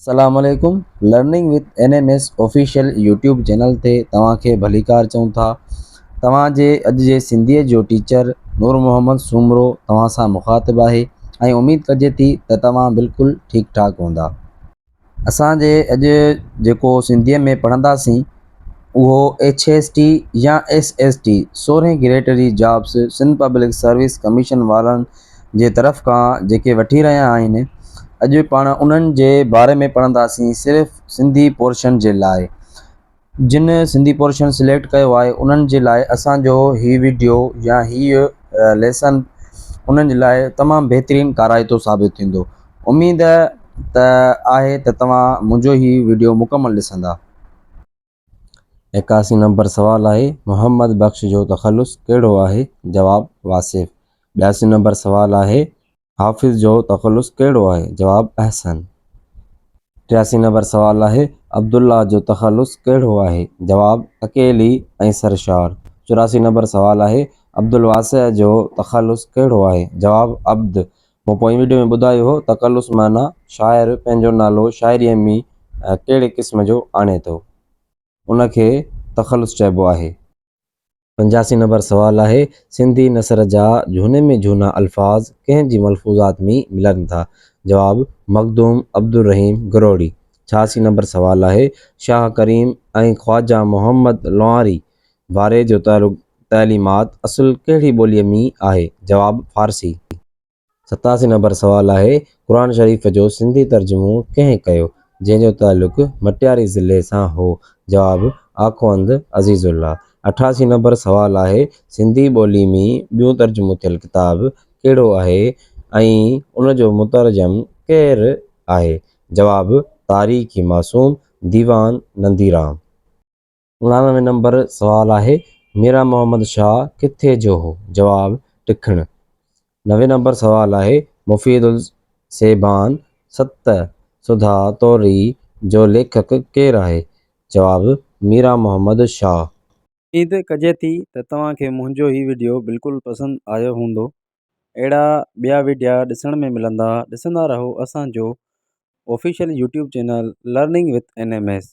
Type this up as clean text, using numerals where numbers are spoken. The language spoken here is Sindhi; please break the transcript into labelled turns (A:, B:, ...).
A: السلام عليڪم learning with N M S official YouTube channel تي توهان کي ڀليڪار چئون ٿا توهان جي اڄ جي سنڌيء جو ٽيچر نور محمد سومرو توهان سان مخاطب آهي ۽ اميد ڪجي ٿي ته توهان بلڪل ٺيڪ ٺاڪ هوندا. اسان جي اڄ جيڪو سنڌيء ۾ پڙهنداسين اهو ايڇ ايس ٽي يا ايس ايس ٽي سورهين گريڊ جي jobs Sindh public service commission وارن جي طرف کان جيڪي وٺي رهيا آهن اڄ پاڻ انهن جي باري ۾ پڙهنداسين صرف سنڌي پورشن جي لاء جن سنڌي پورشن سليڪٽ ڪيو آهي انهن جي لاء اسان جو هي ويڊيو يا هي ليسن انهن جي لاء تمام بهترين ڪارائتو ثابت ٿيندو اميد ته آهي ته توهان منهنجو هي ويڊيو مڪمل ڏسندا. 81 نمبر سوال آهي، محمد بخش جو تخلص ڪهڙو آهي؟ جواب، واصف. 82 نمبر سوال آهي، حافظ جو تخلص ڪهڙو آهي؟ جواب، احسن. 83 نمبر سوال آهي، عبدالله جو تخلص ڪهڙو آهي؟ جواب، اڪيلي ۽ سرشار. 84 نمبر سوال آهي، عبدالواسع جو تخلص ڪهڙو آهي؟ جواب، عبد. مون پوئين وڊيو ۾ ٻڌايو هو تخلص معنيٰ شاعر پنهنجو نالو شاعريء ۾ ڪهڙي قسم جو آڻي ٿو، ان کي تخلص چئبو آهي. 85 نمبر سوال آهي، سنڌي نثر جا جهوني ۾ جهونا الفاظ ڪنهن جي ملفوظات ۾ ملن ٿا؟ جواب، مخدوم عبدالرحيم گروهڙي. 86 نمبر سوال آهي، شاهه ڪريم ۽ خواجه محمد لنواري واري جو تعليمات اصل ڪهڙي ٻوليء ۾ آهي؟ جواب، فارسي. 87 نمبر سوال آهي، قرآن شريف جو سنڌي ترجمو ڪنهن ڪيو، جنهن جو تعلق مٽياري ضلعي سان هو؟ جواب، آخوند عزيز الله. 88 نمبر سوال آهي، سنڌي ٻولي ۾ ٻيون ترجمو ٿيل ڪتاب ڪهڙو آهي ۽ ان جو مترجم ڪير آهي؟ جواب، تاريخ معصوم، ديوان ننديرام. 89 نمبر سوال آهي، ميران محمد شاهه ڪٿي جو هو؟ جواب، ٽکڻ. 90 نمبر سوال آهي، مفيد السيبان ست سڌا توري جو ليکڪ ڪير آهي؟ جواب، ميران محمد شاهه.
B: اميد ڪجي ٿي ته توهان کي منهنجو هي وڊيو بلڪل پسند آيو هوندو اهڙا ٻيا وڊيا ڏسڻ ۾ ملندا ڏسندا رهو اسان جو official YouTube channel learning with N M S.